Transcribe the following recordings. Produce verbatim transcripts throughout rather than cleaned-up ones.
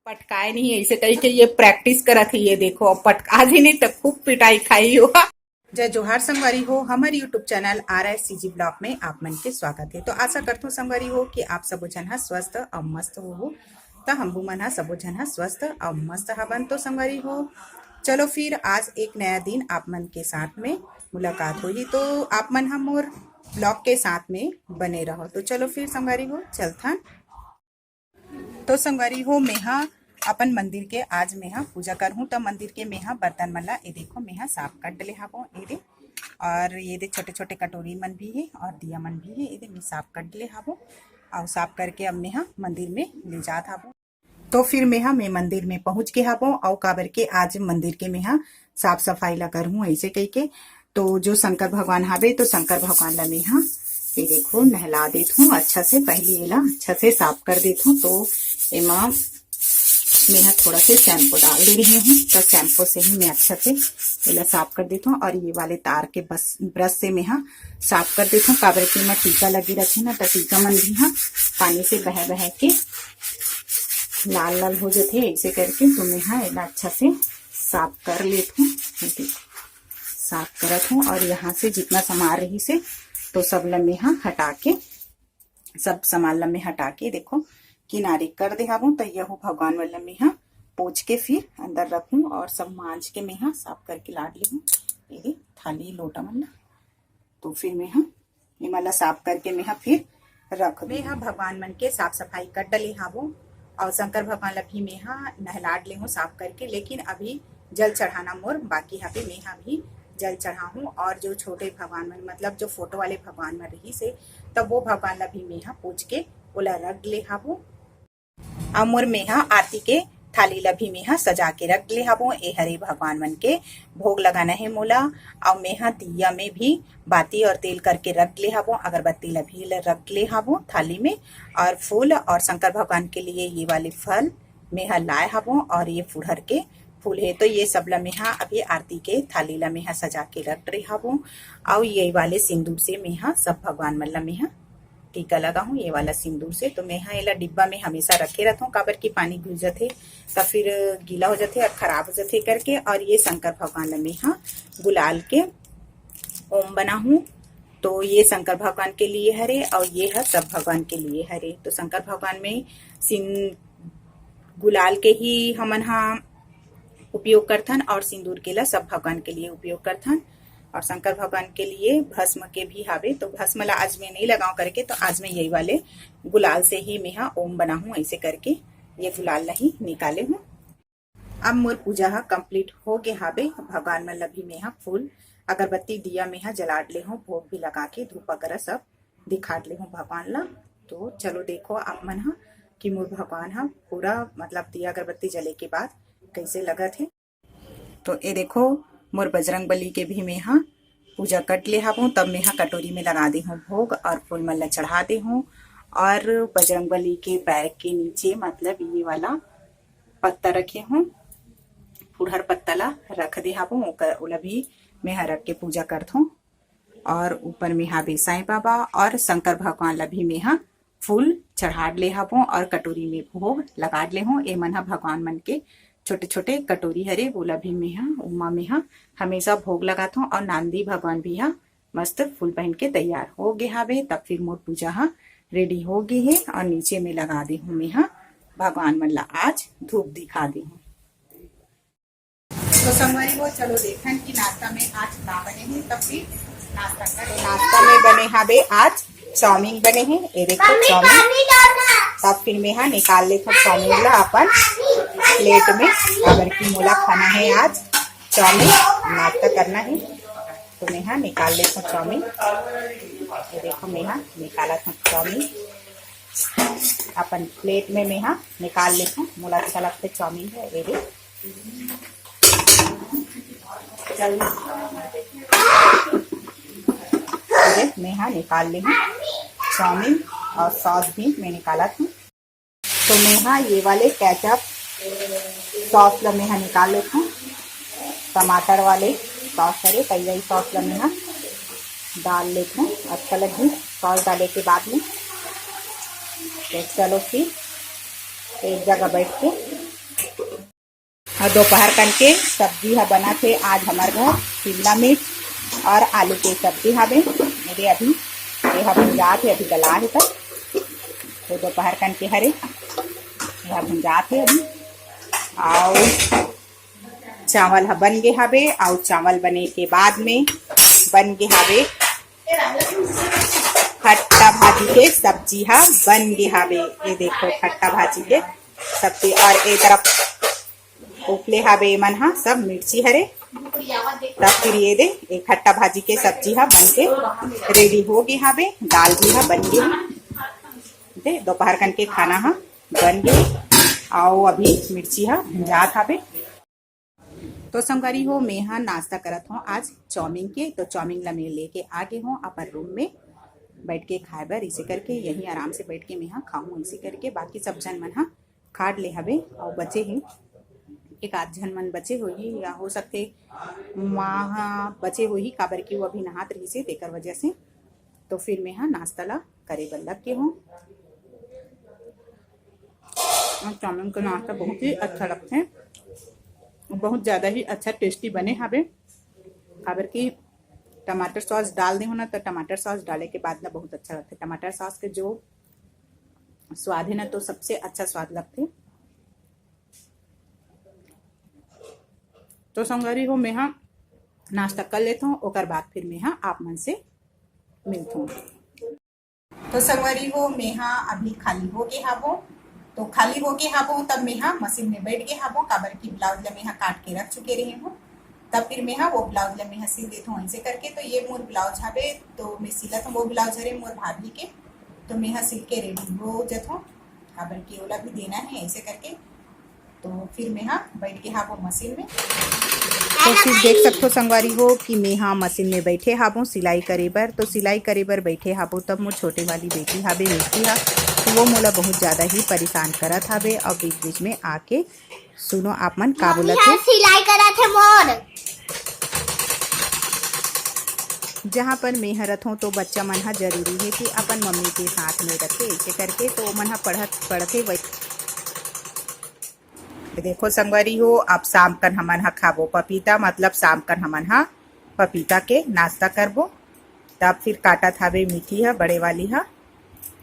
पटकाए नहीं, ऐसे कही के ये प्रैक्टिस करत है। ये देखो, अब पटका जी नहीं तो खूब पिटाई खाई हो। जय जोहार संगवारी हो, हमर YouTube channel R S C G blog में आप मन के स्वागत है। तो आशा करथों संगवारी हो कि आप सबो झन ह स्वस्थ अउ मस्त होहू। त हमहू मन ह सबो झन ह स्वस्थ अउ मस्त हवन। तो संगवारी हो, चलो फिर आज एक नया दिन आप मन के साथ में मुलाकात होही। तो आप मन ह मोर ब्लॉग के साथ में बने रहो। तो चलो फिर संगवारी हो, चलथन। तो संगवारी हो, मेहा अपन मंदिर के आज मेहा पूजा करहूँ। त मंदिर के मेहा बर्तन मन ला, ए देखो, मेहा साफ कर डले हावो, ए दे। और ये दे छोटे-छोटे कटोरी मन भी हे और दिया मन भी हे, ए दे मैं साफ कर डले हावो। अउ साफ करके अब मेहा मंदिर में ले जात हावो। तो फिर मेहा मैं मंदिर में पहुँच गे हावो, अउ काबर के आज मंदिर के मेहा साफ सफाई ला करहूँ ऐसे कहिके। तो जो शंकर भगवान हावे, तो शंकर भगवान ला मेहा, ये देखो, नहला देत हूँ अच्छा से। पहले एला अच्छा से साफ कर देत हूँ। तो एमा मेहा थोड़ा से शैम्पू डाल दे रही हूँ, तो शैम्पू से ही मैं अच्छा से एला साफ कर देत हूँ। और ये वाले तार के बस, ब्रश से मेहा साफ कर देत हूँ, काबर के एमा टीका लगे रथे ना, तो टीका मन भी हा पानी से बह बह के लाल लाल हो जथे, ऐसे करके। तो मेहा एला अच्छा से साफ कर लेत हूँ, साफ करत हूँ। और यहाँ से जितना सामान रही से, तो सब ला मेहा हटा के, सब सामान ला मैं हटा के, देखो, किनारे कर दे हावो। तो यहू भगवान वाला मेहा पोंछ के फिर अंदर रखूँ और सब मांज के मेहा साफ करके लाड़ लेहूँ। ये थाली लोटा मन ला, तो फिर मेहा एमा ला साफ करके मेहा फिर रख दूँ। मेहा भगवान मन के साफ सफाई कर डले हावो और शंकर भगवान ला भी मेहा नहलाड लेहूँ साफ करके, लेकिन अभी जल चढ़ाना मोर बाकी हावे। मेहा भी जल चढ़ाहूँ और जो छोटे भगवान मन, मतलब जो फोटो वाले भगवान मन रही से, तब वो भगवान ला भी मेहा पूछ के ओला रख ले हावो। अब मोर मेहा आरती के थाली ला भी मेहा सजा के रख ले हावो। ए हरे भगवान मन के भोग लगाना हे मोला। अउ मेहा दिया में भी बाती और तेल करके रख ले हावो, अगरबत्ती ला भी ल-, रख ले हावो थाली में। और फूल और शंकर भगवान के लिए ये वाले फल मेहा लाए हावो और ये फुहर के फूल हे। तो ये सब ला मेहा अभी आरती के थाली ला मेहा सजा के रख रहे हावो। अउ ये वाले सिंदूर से मेहा सब भगवान मन ला मेहा टीका लगाहूँ ये वाला सिंदूर से। तो मेहा एला डिब्बा में हमेशा रखे रहथों, काबर कि पानी घुस जथे त फिर गीला हो जथे और खराब हो जथे करके। और ये शंकर भगवान ला मेहा गुलाल के ओम बनाहूँ। तो ये शंकर भगवान के लिए हरे और ये ह सब भगवान के लिए हरे। तो शंकर भगवान में सिन-, गुलाल के ही हमन हा उपयोग करथन और सिंदूर के ला सब भगवान के लिए उपयोग करथन। और शंकर भगवान के लिए भस्म के भी हावे, तो भस्म ला आज मैं नहीं लगाऊं करके, तो आज मैं यही वाले गुलाल से ही मेहा ओम बनाहूं। ऐसे करके ये गुलाल ला ही निकाले हूँ। अब मोर पूजा हा complete हो गे हावे। भगवान मन ला भी मेहा फूल अगरबत्ती दिया मेहा जलाड ले हूँ, भोग भी लगा के धूप वगैरह सब दिखाड ले हूँ भगवान ला। तो चलो देखो आप मन हा कि मोर भगवान हा पूरा, मतलब, दिया अगरबत्ती जले के बाद कैसे लगत हे। तो ये देखो, मोर बजरंग बली के भी मेहा पूजा कट ले हावों, तब मेहा कटोरी में लगा दे हूँ भोग और फूल मन ला चढ़ा दे हूँ। और बजरंग बली के पैर के नीचे, मतलब ये वाला पत्ता रखे हूँ, फुहर पत्ता ला रख दे हावों, ओकर, ओला भी मेहा रख के पूजा करथों। और ऊपर में हावे साईं बाबा और शंकर भगवान ला भी मेहा फूल चढ़ाड ले हावों और कटोरी में भोग लगाड ले हूँ। ए मन हा भगवान मन के छोटे-छोटे कटोरी हरे, ओला भी मेहा, ओमा मेहा हमेशा भोग लगाथों। और नांदी भगवान भी हा मस्त फूल पहन के तैयार हो गे हावे। तब फिर मोर पूजा हा ready हो गे हे और नीचे में लगा दे हूँ मेहा भगवान मन ला आज धूप दिखा दे हूँ। तो संगवारी हो, चलो देखन कि नाश्ता में आज का बने हे, तब फिर नाश्ता कर। नाश्ता में बने हावे आज चाउमीन बने हे, ये देखो चाउमीन। तब फिर मेहा निकाल लेथों चाउमीन ला अपन प्लेट में, काबर कि मोला खाना हे आज चाउमीन, नाश्ता करना हे। तो मेहा निकाल लेथों चाउमीन, ये देखो मेहा निकालत हूँ चाउमीन अपन प्लेट में, मेहा निकाल लेथों। मोला अच्छा लगथे चाउमीन हे, ये दे। ये दे, मेहा निकाल ले हूँ चाउमीन और सॉस भी मैं निकालत हूँ। तो मेहा ये वाले केचप सॉस ला मेहा निकाल लेथों। टमाटर वाले सॉस हरे, तइया ही सॉस ला मेहा डाल लेथों, अच्छा लगही सॉस डाले के बाद में। तो चलो फिर एक जगह बैठ के अउ दोपहर कन के सब्जी ह बनत हे आज हमर घर, शिमला मिर्च अउ आलू के सब्जी हावे। मेरे अभी ये ह भुंजात हे, अभी गला हे त तो दोपहर कन के हरे, ये ह भुंजात हे अभी। अउ चावल ह बन गे हावे, अउ चावल बने के बाद में बन गे हावे खट्टा भाजी के सब्जी ह बन गे हावे। ये देखो खट्टा भाजी के सब्जी, अउ ए तरफ उपले हावे एमन ह सब मिर्ची हरे। तब फिर ये दे, एक खट्टा भाजी के सब्जी ह बन के रेडी हो गे हावे, दाल भी ह बन गे हे। दे, दोपहर कन के खाना ह बन गे, अउ अभी मिर्ची ह भुंजात हावे। तो संगवारी हो, मैं ह नाश्ता करत हूँ आज चाउमीन के। तो चाउमीन ला मैं लेके आ गे हूँ अपन रूम में बैठ के खाए बर। इसे करके यहीं आराम से बैठ के मैं ह खाहूँ। इसे करके बाकी सब झन मन ह काट ले हवे अउ बचे हे, एक आध झन मन बचे होही या हो सकथे माँ ह बचे होही, काबर कि वो अभी नहात रहिसे तेकर वजह से। तो फिर मैं ह नाश्ता ला करे बर लग गे हूँ। अउ चाउमीन के नाश्ता बहुत ही अच्छा लगथे, बहुत ज़्यादा ही अच्छा टेस्टी बने हवे, काबर कि टमाटर सॉस डाल दे हो ना, तो टमाटर सॉस डाले के बाद ना बहुत अच्छा लगथे। टमाटर सॉस के जो स्वाद है ना, तो सबसे अच्छा स्वाद लगथे। तो संगवारी हो, मैं ह नाश्ता कर लेथों, ओकर बाद फिर मैं ह आप मन से मिलथों। तो संगवारी हो, मैं ह अभी खाली हो गे हावों। तो खाली हो गे हावों, तब मैं ह मशीन में बैठ गे हावों, काबर कि ब्लाउज ला मैं ह काट के रख चुके रहे हूँ। तब फिर मैं ह वो ब्लाउज ला मैं ह सिल देथों ऐसे करके। तो ये मोर ब्लाउज हवे, तो मैं सिलत हूँ, वो ब्लाउज हरे मोर भाभी के, तो मैं ह सिल के रेडी हो जथों, काबर कि ओला भी देना है ऐसे करके। तो फिर मैं ह बैठ गे हावों मशीन में। तो फिर देख सकथो संगवारी हो कि मैं ह मशीन में बैठे हावों सिलाई करे बर। तो सिलाई करे बर बैठे हावों, तब मोर छोटे वाली बेटी हावे मिष्टी हा, तो वो मोला बहुत ज़्यादा ही परेशान करत हावे। अउ बीच बीच में आके सुनो आप मन का बोलत हे। सिलाई करत हे मोर। जहाँ पर मैं ह रथों, तो बच्चा मन ह जरूरी है कि अपन मम्मी के साथ में रखे, ऐसे करके तो मन ह पढ़त पढ़ते वै-, देखो संगवारी हो, अब शाम कन हमन ह खाबो पपीता, मतलब शाम कन हमन ह पपीता के नाश्ता करबो। तब फिर काटत हावे मीठी ह, बड़े वाली ह,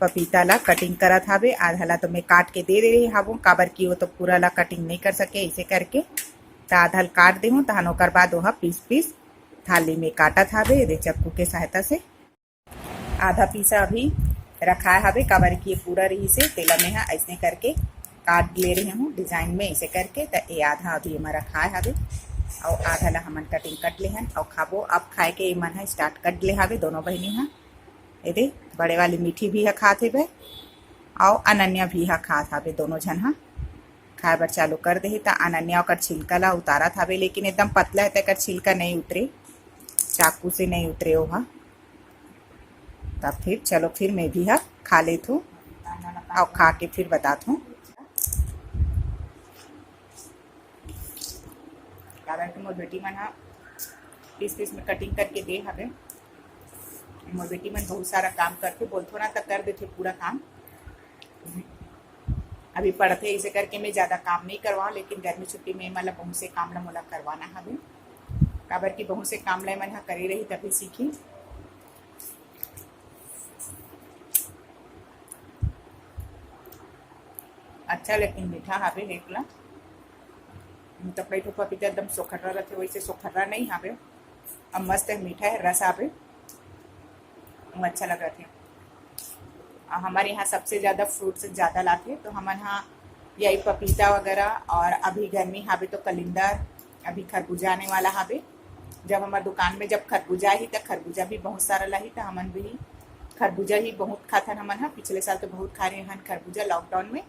पपीता ला कटिंग करत हावे। आधा ला तो मैं काट के दे दे रही हावों, काबर कि वो तो पूरा ला कटिंग नहीं कर सके, ऐसे करके त आधा ल काट देहूँ, तहन ओकर बाद ओहा पीस पीस थाली में काटत हावे, एदे चक्कू के सहायता से। आधा पीसा अभी रखाए हावे, काबर कि ये पूरा रही से तेला मैं ह ऐसने करके काट ले रही हूँ डिजाइन में, ऐसे करके। त ये आधा अभी एमा रखाए हावे, अउ आधा ला हमन कटिंग कट लेहन अउ खाबो। अब खाए के एमन ह स्टार्ट कट ले हावे दोनों बहिनी ह। एदे बड़े वाली मीठी भी ह खात हेबे, अउ अनन्या भी ह खात हावे। दोनों झन ह खाए बर चालू कर देहे। त अनन्या ओकर छिलका ला उतारत हावे, लेकिन एकदम पतला है, तेकर छिलका नहीं उतरे, चाकू से नहीं उतरे ओहा। तब फिर चलो, फिर मैं भी ह खा लेथूँ, अउ खा के फिर बताथूँ। काबर कि मोर बेटी मन ह पीस पीस में कटिंग करके दे हवे। मोर बेटी मन बहुत सारा काम करथे, बोलथो ना त कर देथे पूरा काम। अभी पढ़थे, इसे करके मैं ज्यादा काम नहीं करवाऊँ, लेकिन गर्मी छुट्टी में एमन ला बहुत से काम ला मोला करवाना हवे, काबर कि बहुत से काम ला एमन ह करे रही तभी सीखी। अच्छा, लेकिन मीठा हावे हे एकला। तो कई ठो पपीता एकदम सोखर्रा रथे, वैसे सोखर्रा नहीं हावे। अब मस्त है, मीठा है, रस हावे, वो अच्छा लगत हे। अउ हमर यहाँ सबसे ज्यादा फ्रूट्स ज्यादा लाथे, तो हमन ह यही पपीता वगैरह, और अभी गर्मी हावे तो कलिंदर, अभी खरबूजा आने वाला हावे। जब हमर दुकान में जब खरबूजा आही, त खरबूजा भी बहुत सारा लाही, त हमन भी खरबूजा ही बहुत खाथन हमन ह। पिछले साल तो बहुत खा रहे हन खरबूजा लॉकडाउन में,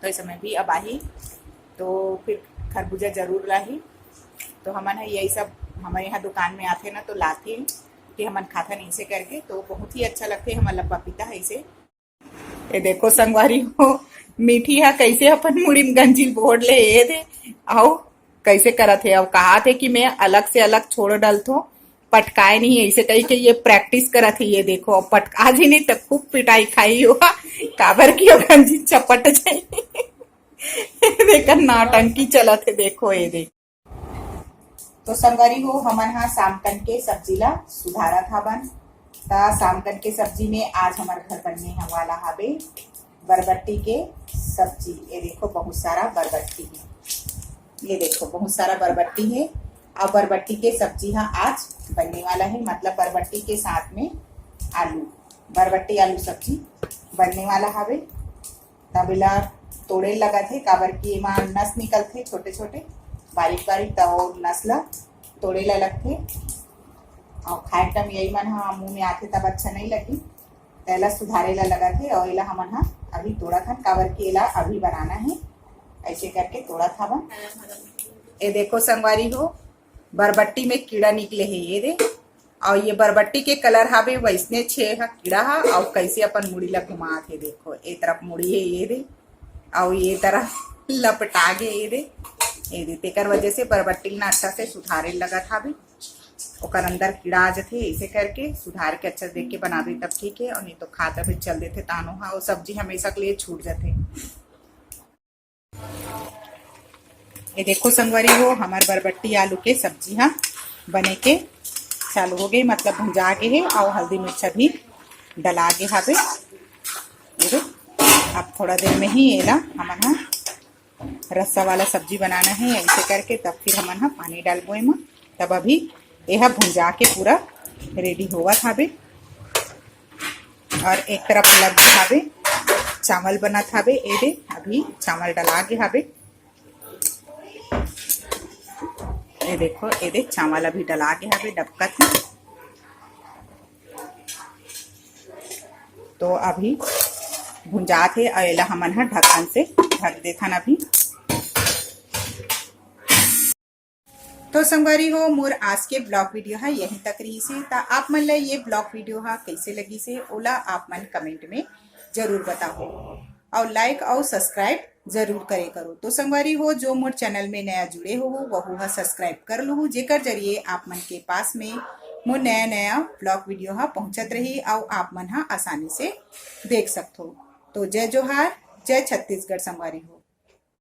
तो इस समय भी अब आही, तो फिर खरबूजा जरूर लाही। तो हमन ह यही सब हमर यहाँ दुकान में आथे ना, तो लाथे कि हमन खाथन ऐसे करके, तो बहुत ही अच्छा लगथे हमन ला पपीता है इसे। ये देखो संगवारी हो, मीठी हा कैसे अपन मुड़ी में गंजी बोर ले ये दे, अउ कैसे करत हे, अउ कहा थे कि मैं अलग से अलग छोड़ डलथो, पटकाए नहीं, ऐसे कही के ये प्रैक्टिस करत हे। ये देखो, अब पटका जी नहीं तो खूब पिटाई खाई हुआ, काबर की वो गंजी चपट जाए। देखा, नौटंकी चलत हे, देखो ये देख। तो संगवारी हो, हमन हा सामकन के सब्जी ला सुधारत हाबन। त सामकन के सब्जी में आज हमर घर बनने वाला हाबे बरबट्टी के सब्जी। ये देखो, बहुत सारा बरबट्टी है, ये देखो, बहुत सारा बरबट्टी है। और बरबट्टी के सब्जी हा आज बनने वाला है, मतलब बरबट्टी के साथ में आलू, बरबट्टी आलू सब्जी बनने वाला हाबे। तब एला तोड़े लगत हे, काबर कि एमा नस निकलथे छोटे छोटे, बारीक बारीक, त ओ नस ला तोड़े ला लगथे। और खाए टाइम यही मन हा मुंह में आथे, तब अच्छा नहीं लगी। त एला सुधारे ला लगत हे और एला हमन हा अभी तोड़त हन, काबर कि एला अभी बनाना है। ऐसे करके तोड़त हवन। ये देखो संगवारी हो, बरबट्टी में कीड़ा निकले हे, ये दे। और ये बरबट्टी के कलर हावे वैसने छे हा कीड़ा हा, और कैसे अपन मुड़ी ला घुमात हे, देखो, ए तरफ मुड़ी है, ये दे, और ये तरफ लपटा गे, ये दे, ये दे। तेकर वजह से बरबट्टी ला अच्छा से सुधारे लगत हावे, ओकर अंदर कीड़ा आ जथे। ऐसे करके सुधार के अच्छा देख के बनाबे तब ठीक है, और नहीं तो खात अभी चल देथे तानो हा, वो सब्जी हमेशा के लिए छूट जाथे। ये देखो संगवारी हो, हमार बरबट्टी आलू के सब्जी हा बने के चालू हो गई, मतलब भुंजा के है, और हल्दी मिर्चा भी डला के हावे। ये दे, अब थोड़ा देर में ही एला हमन हा रस्सा वाला सब्जी बनाना है। ऐसे करके तब फिर हमन हा पानी डालबो एमा। तब अभी एहा भुंजा के पूरा रेडी होवत हावे। और एक तरफ लग हावे, चावल बनत हावे। ए दे, अभी चावल डला गे हावे। ये देखो, ये दे, चावल अभी डला गे हावे, डबकत हे। तो अभी भुंजात हे, और एला हमन हा ढक्कन से ढक देथन अभी। तो संगवारी हो, मोर आज के ब्लॉग वीडियो हा यहीं तक रहिस हे। त आप मन ला ये ब्लॉग वीडियो हा कैसे लगिस हे, ओला आप मन कमेंट में जरूर बताओ, और लाइक और सब्सक्राइब जरूर करे करो। तो संगवारी हो, जो मोर चैनल में नया जुड़े हो, वहू हा सब्सक्राइब कर लूहू, जेकर जरिए आप मन के पास में मोर नया नया ब्लॉग वीडियो हा पहुंचत रही, और आप मन हा आसानी से देख सकथो। तो जय जोहार, जय छत्तीसगढ़ संगवारी हो।